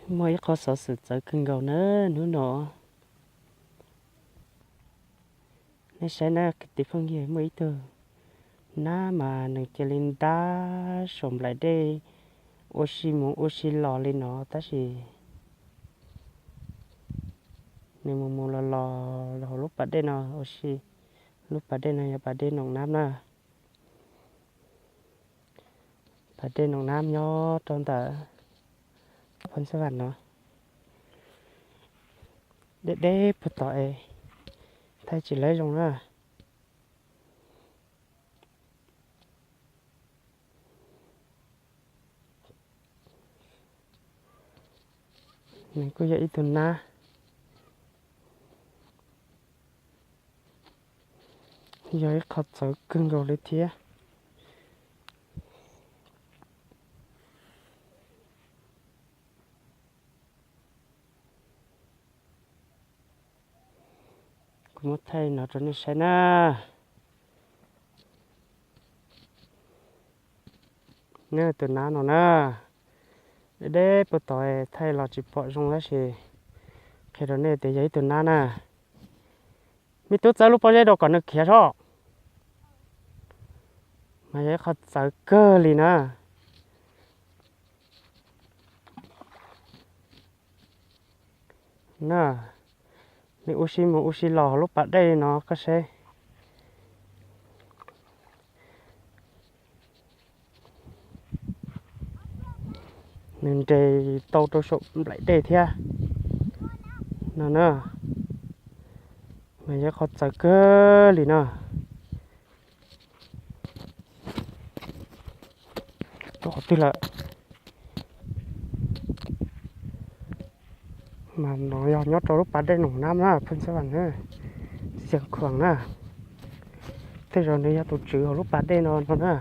Muaj ib qho xov xwm txawv kawg nkaus na hnub no. Nej saib na kwv tij phooj ywg, muaj ib tug nab mas nws cia li ntab saum nplaim dej ua si mus ua si los li no tab sis nws mus mus los los hauv lub pas dej no ua si. Lub pas dej no yog pas dej Noom Nab na. Pas dej Noom Nab nyob rau ntawm Phoos Xab Vam no. Deb deb puag tom es thaij tsis laib zoo na. Nws kuj yog ib tug nab, yog ib qho txawv kawg nkaus li thiab. Kuv muab thaij no rau nej saib na. Nej tus nab no na, deb deb puag tod thaij los tsis pom zoo tab sis qhia rau nej tias yog ib tug nab na. Me tub, txawb lub pob zeb rau kom nws khiav soj. Mas yog ib qho txawv kawg li na. Na, nws ua si mus ua si los hauv lub pas dej no koj saib. Nws nres tau rau saum nplaim dej thiab no na. Mas yog qhov txawv kawg li no. Rau qhov twg lawm? Mas no yog nyob rau lub pas dej Noom Nab na, Phoos Xab Vam, Xeev Khuam na. Tej zaum nws yog tus tswv hauv lub pas dej no no na.